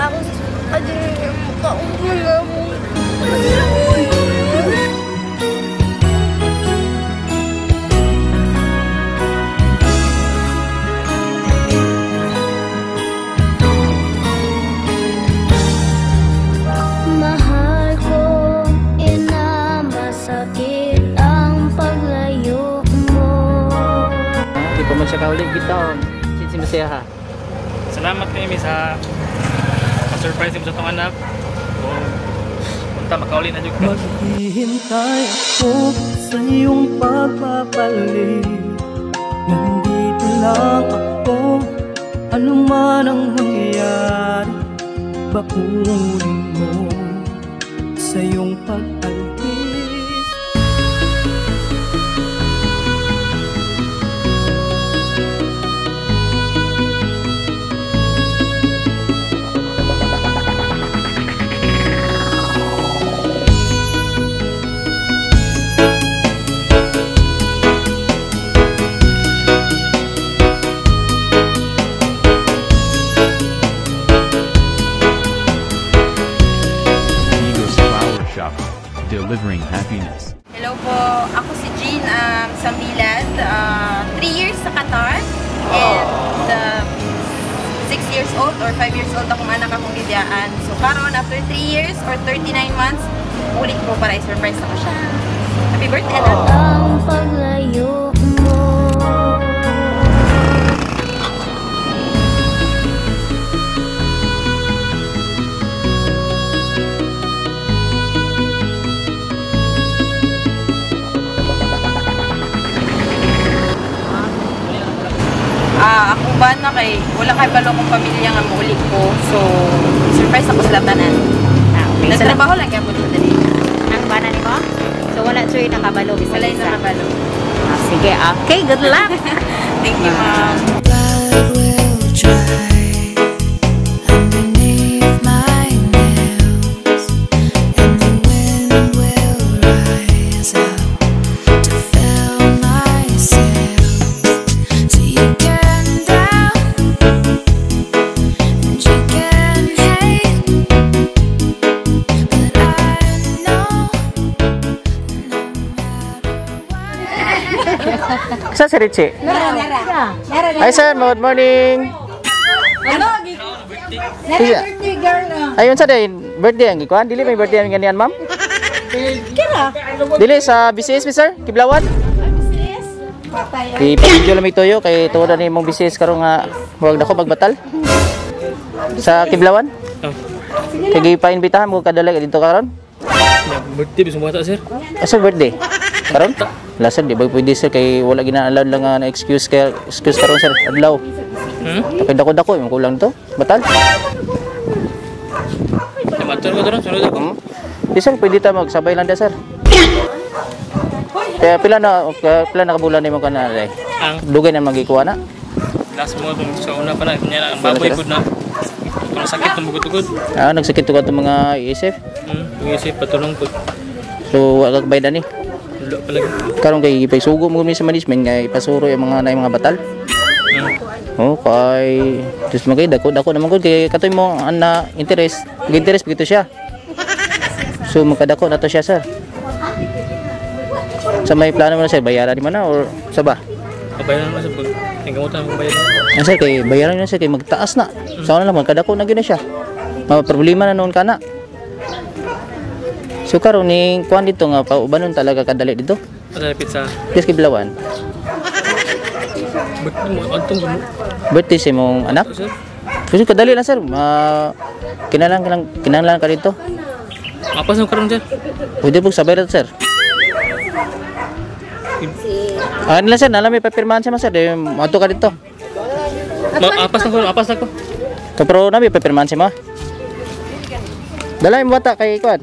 Ako makauna mo. Mahal ko, ina, masakit ang paglayo mo. Di pa man siya kauli gitaon. Sinsi masaya ha. Salamat kay mi sa pa-surprise mo sa tong anak. O punta makauli na jud ka. Maghihintay ako sa iyong pagbabalik. Nandito lang ako, ano man ang mangyayari, bakunin mo sa iyong pag-alis. Amigos Flower Shop, delivering happiness. Hello po, ako si Jean Sambilad, 3 years sa Qatar and 6 years old or 5 years old akong anak akong gibiyaan. So karon after 3 years or 39 months, ulit ko para i-surprise ako siya. Happy birthday, anak! Ang paglayo mo. Akong bana kay wala kay balo akong pamilya nga muuli ko. So surprise ako sa tanan. Okay. So, Nagtrabaho lang gyapon sa dali. ang bana nimo? So wala joy nakabalo bisan Wala isa. nakabalo. Sige, okay, good luck. Thank you, ma'am. Blood will dry underneath my nails, and the wind will rise up to fill my sails. So you can doubt and you can hate, but I know no matter what. Sa si Richie? Hi sir, good morning. Birthday girl na. Ayun sa day, birthday ang gikuan. Dili may birthday ang ganian, ma'am? Dili sa BCS, sir? Kiblawan? Kay pa-video lang may toyo kay tuod na nimong BCS karon nga huwag dako magbatal. Sa Kiblawan? Oh. Kay gipa-imbitahan mo kadala dito karon? Birthday bisong bata sir. Asa birthday? Karon? Wala sir, di ba pwede sir kay wala gina-allowed lang nga na excuse kay excuse karon sir adlaw. Kay dako-dako yung kulang to. Batal. Matur ko doon, sunod ako. Di sir, pwede ta magsabay lang da sir. Kaya pila na kabulan nimo kana day? Ang Dugay na magikuha na. last mo sa una pa na niya ang baboy pud na. Kung sakit ng bugod-tugod. Nagsakit to ka mga isip. Isip patulong pud. So wala ka bayad ani. Wala pa lagi. Karon kay gipaysugo mo ni sa management nga ipasuro yung mga na yung mga batal. Oh, kay just magay dako dako naman gud kay katoy mo ang na interest, interest gito siya. So magkadako na to siya sir. Sa may plano mo na sir, bayaran mo na or sa ba? Kabayaran mo sa pag gamutan mo bayaran. Ang sir kay bayaran na sir kay magtaas na. Sa una lang magkadako na gyud na siya. Mga problema na noon kana. So karon ni kuan dito nga paubanon talaga kadali dito. Asa sa Yes Kiblawan. birthday mo antong mo. Birthday sa imong anak. Sir. Kasi kadali lang sir. Kinahanglan ka dito. Apas mo karon sir. Pwede po sabay ra sir. Nila sir, nala may papirmahan siya sir. Di moadto ka dito. Apas na ko, apas na ko. Pero na may papirmahan siya ma. Dala yung bata kay kuan.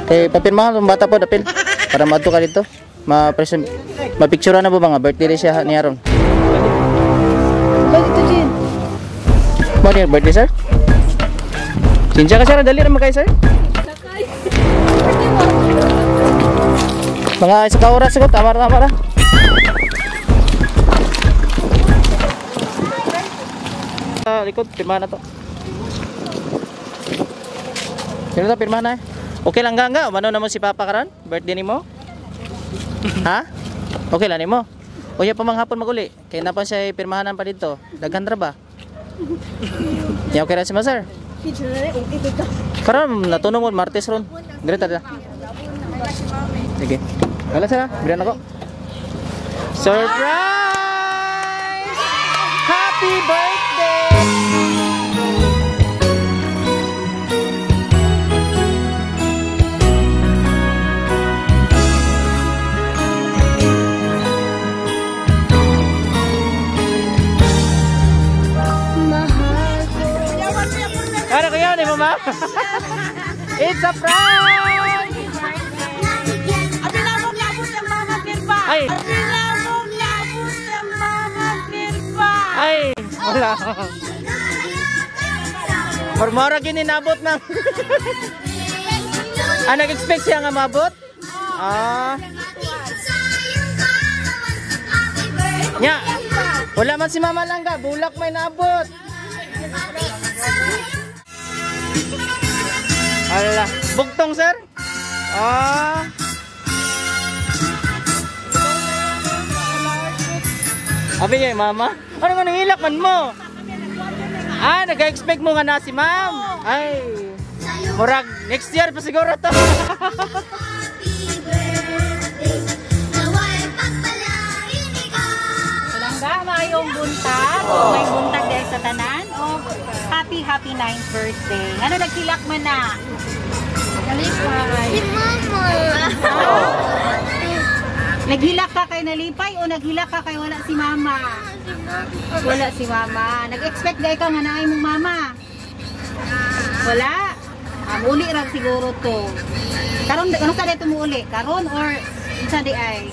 Kay papirmahan ang bata po dapil para moadto ka dito. Ma-present, ma-picture na ba mga birthday rin siya ni Aaron. Dito, Jean. Mo ni birthday sir? Sinsya ka sir, dali ra man kay sir. Mga isa ka oras ko, tama ra, tama ra. Likod, pirma na to. Sino ta pirma na? Okay lang ganga, mano na mo si Papa karon? Birthday nimo? Ha? Okay lang nimo. Unya pa manghapon maguli. Kay na pa siya pirmahanan pa dito. Daghan ra ba? Ya okay ra si Sir. Karon natunog mo Martes ron. Dire ta. Sige. Wala sir, biran ako. Surprise! Happy birthday! Mahal ko. Ano kayo ni mama? It's a prank! Ay! Ay! Wala. Murmura gini nabot na. Ah, nag-expect siya nga mabot? Ah. Nya. Wala man si mama lang ka, bulak may naabot. Ala, bugtong sir? Ah. Abi niya, mama? Ano man nangilak man mo? Ah, nag-expect mo nga na si ma'am. Ay, murag next year pa siguro to. Langga, maayong buntag. May buntag dahil sa tanan. O happy, happy 9th birthday. Ano, nagkilak man na? Si Mama. Naghilak ka kay nalipay o naghilak ka kay wala si mama? Wala si mama. Nag-expect gay ka nga naay mong mama? Wala. Muli ra siguro to. Karon ano sa dito muuli? Karon or unsa di ay?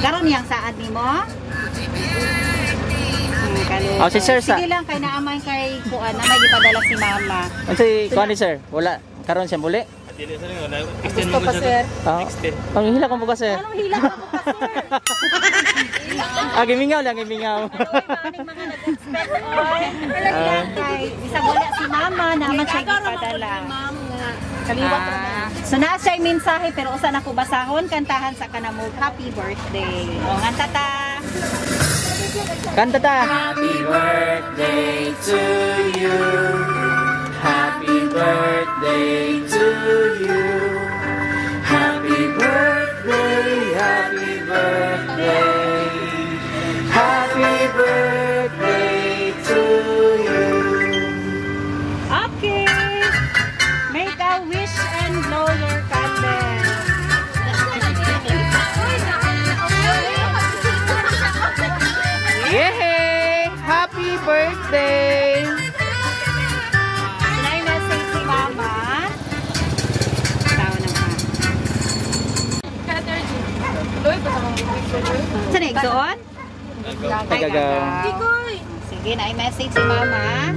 Karon yang saad nimo? Oh, si sir sa. Sige lang kay naamay kay kuan na may gipadala si mama. Unsay kuan ni sir? Wala karon siya muli. Dili sir, wala. Extend mo ko sir. Extend. Ang hila ko mo ka sir. Anong hila ka mo ka sir? Ah, gimingaw lang, gimingaw. Mga nag-expect oy. Kay isang wala si mama naman siya gipadala. So naa siya mensahe pero usa na ko basahon kantahan sa kanamog happy birthday. O nganta ta. Kanta ta. Happy birthday to you. Happy birthday to you. Happy birthday, happy birthday. Happy birthday to you. Okay. Make a wish and blow your candle. Yay! Happy birthday! May message si mama. Tao naman. Saan igsoon? Ay, gagaw. Sige, na message si mama.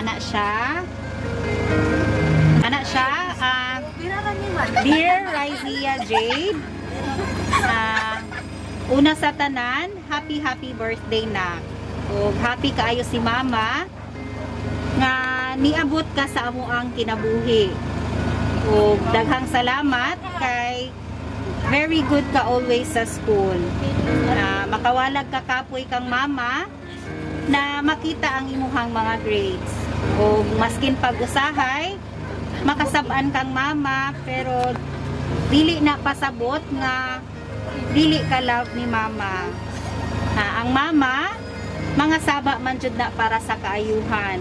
Anak siya. Anak siya. Dear Ryzia Jade, una sa tanan, happy happy birthday na. Ug happy kaayo si mama nga niabot ka sa amuang kinabuhi. Ug daghang salamat kay very good ka always sa school. Makawalag ka kapoy kang mama na makita ang imuhang mga grades. Ug maskin pag-usahay, makasab-an kang mama pero dili na pasabot nga dili ka love ni mama. Ang mama mga saba man jud na para sa kaayuhan.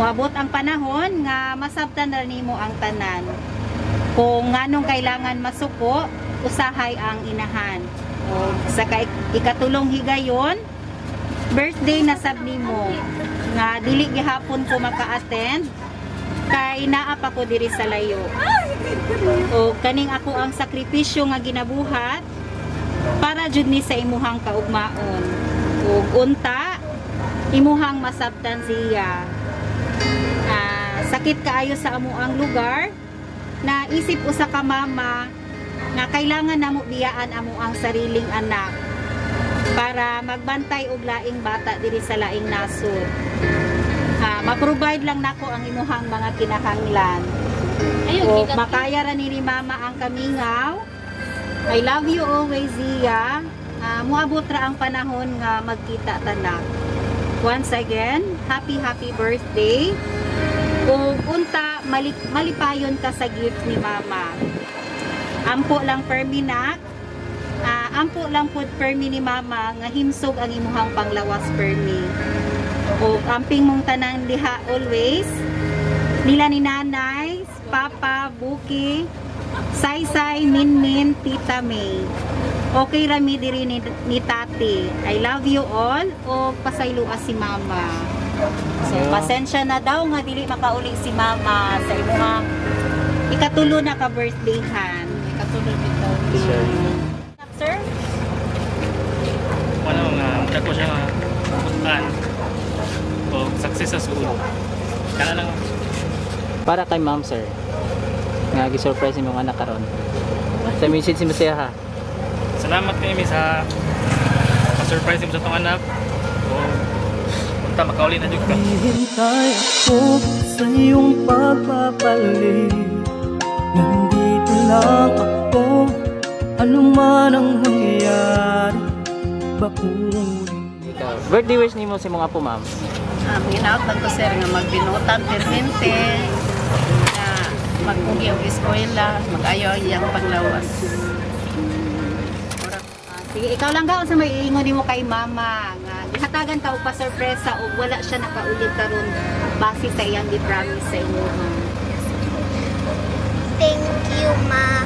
Moabot ang panahon nga masabtan na nimo ang tanan. Kung nganong kailangan masuko, usahay ang inahan. O, sa ikatulong higayon, birthday na sab nimo nga dili gihapon ko maka-attend kay naa pa ko diri sa layo. O kaning ako ang sakripisyo nga ginabuhat para jud ni sa imuhang kaugmaon. Ug unta imuhang masabtan siya. Sakit kaayo sa amuang lugar na isip usa ka mama nga kailangan namo biyaan amuang sariling anak para magbantay og laing bata diri sa laing nasod. Ma-provide lang nako ang imuhang mga kinahanglan. O makaya ra ni mama ang kamingaw. I love you always, Zia. Muabot ra ang panahon nga magkita tanak. Once again, happy happy birthday. Ug unta malipayon ka sa gift ni mama. Ampo lang permi nak. Ampo lang pud permi ni mama nga himsog ang imuhang panglawas permi. Ug amping mong tanan diha always. Nila ni nanay, papa, Buki, Saysay, Minmin, Tita May. Okay rami diri ni Tati. I love you all. O pasayloa si mama. So, pasensya na daw nga dili makauli si mama sa imuhang ikatulo na ka birthdayhan. Ikatulo bitaw. Sir. Sir? Wala nga dako siya nga puntan. O success sa school. Kana lang. Para kay ma'am, sir. Nga gi-surprise imong anak karon. Sa message si Masaya ha. Salamat kami sa pa-surprise mo sa tong anak. O unta makauli na jud ka. Hihintay ako sa iyong pagpapalik. Nandito lang ako, ano man ang mangyayari. Bakunin. Ikaw. Birthday wish nimo sa imong apo, ma'am. Hinaot lang ko sir nga magbinutan permente nga magpugi og eskwela, mag-ayo ang iyang panglawas. Sige, ikaw lang gaon sa may iingon nimo kay mama nga gihatagan ka og pa-sorpresa ug wala siya nakauli karon base sa iyang gi-promise sa inyo. Thank you, ma.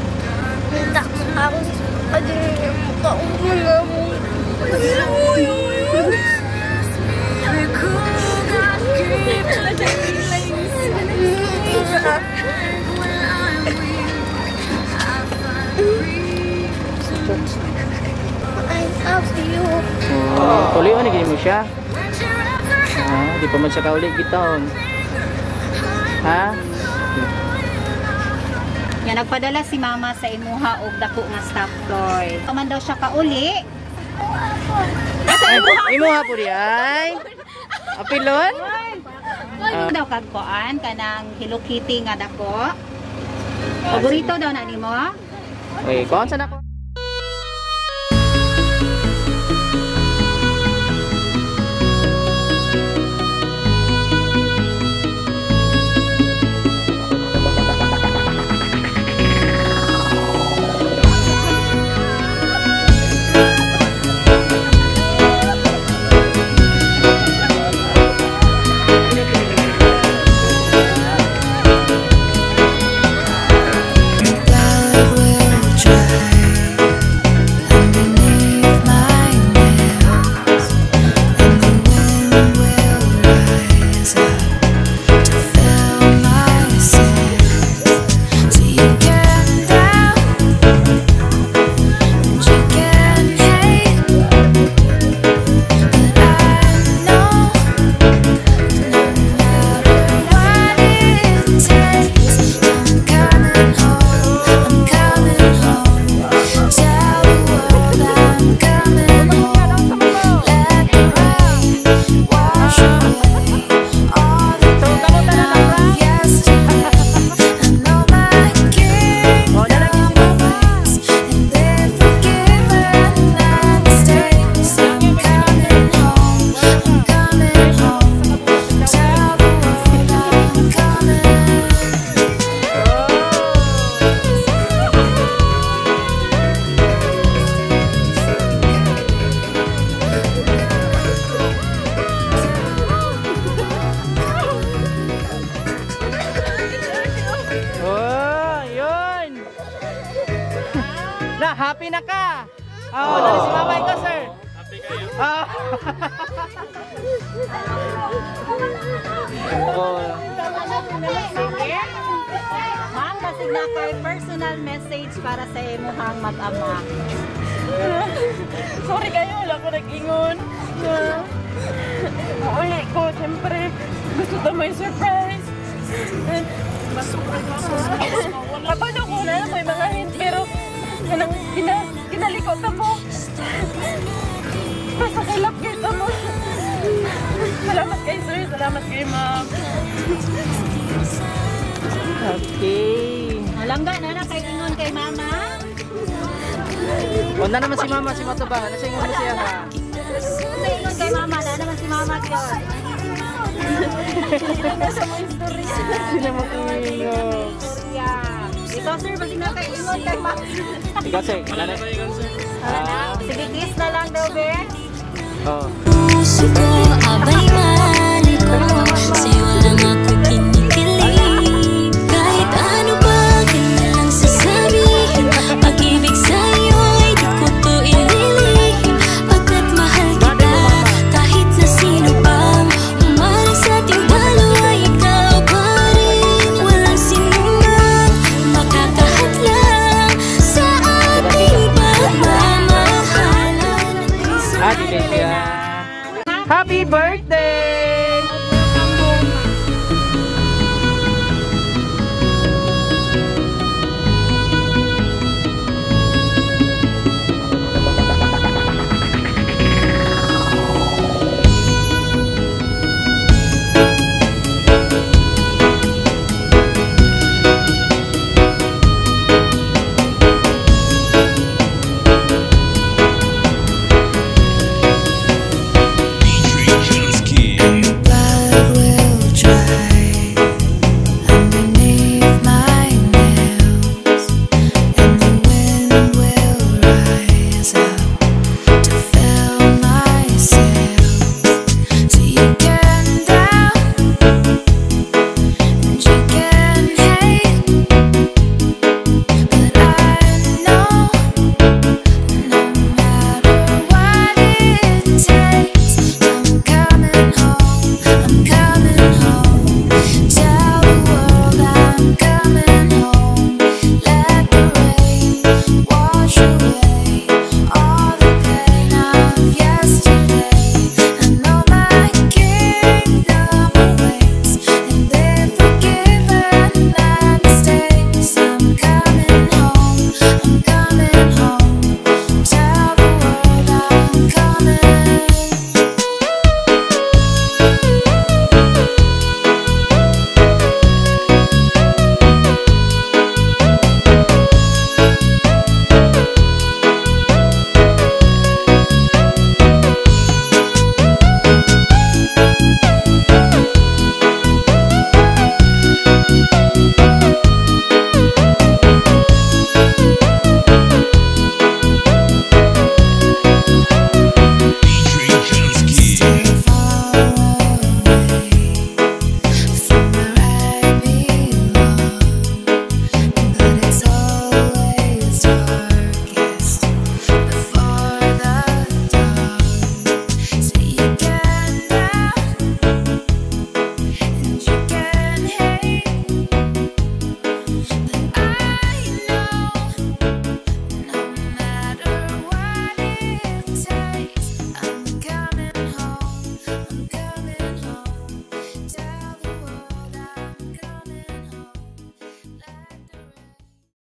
Minta ako makauna mo. I love you. Oh, uli ni gini mo siya. Di pa man siya kauli gitaon. Ha? Ya nagpadala si mama sa imuha og dako nga stuffed toy. Paman daw siya kauli. Ay, imuha po di ay. Apilon? Ano daw kag kuan kanang Hello Kitty nga dako? Paborito daw na nimo? Okay, kuan sa nako. Blood will dry underneath my nails, and the wind will rise up to fill my sails. So you can doubt, and you can hate, but I know no matter what it takes, I'm coming home. I'm coming home. Tell the world I'm coming home. Let the rain wash away all the pain of yesterday. I know my kingdom awaits, and they've forgiven my mistakes. I'm coming home. I'm coming home. Tell the world I'm coming. Oh, yun. Na, happy na ka. Oh, dali si mama ikaw, sir. Happy kayo. Ah. Oh. Sige. Ma'am, basig na kay personal message para sa imuhang mag-ama. Sorry kayo, wala ko nag-ingon. Na, mauli ko, siyempre, gusto ta may surprise. Kabalo ko na may mga hint, pero kanang kinalikot na mo. Basta kilap kita mo. Salamat kay sir, salamat. Salamat kayo, ma'am. Okay. Langga na na kay ingon kay mama. O na naman si mama, si Mato ba? Nasa ingon mo siya ha? Sa ingon kay mama na naman si mama gyud. Sino mo ingon? Yeah. Ikaw, sir, basi na kay ingon kay mama. Ikaw, sir. Wala na. Wala na. Sige, kiss na lang daw, be. Oh. Puso ko, abay malay ko. Sa'yo lang ako kinikilig. Kahit ano pa kanilang sasabihin, pag-ibig sa'yo ay di ko to ililihim. Pagkat mahal kita, kahit na sino pang umarang sa ating dalawa, ikaw pa rin. Walang sinumang makakahadlang sa ating pagmamahalan. Ate Leia. Happy birthday!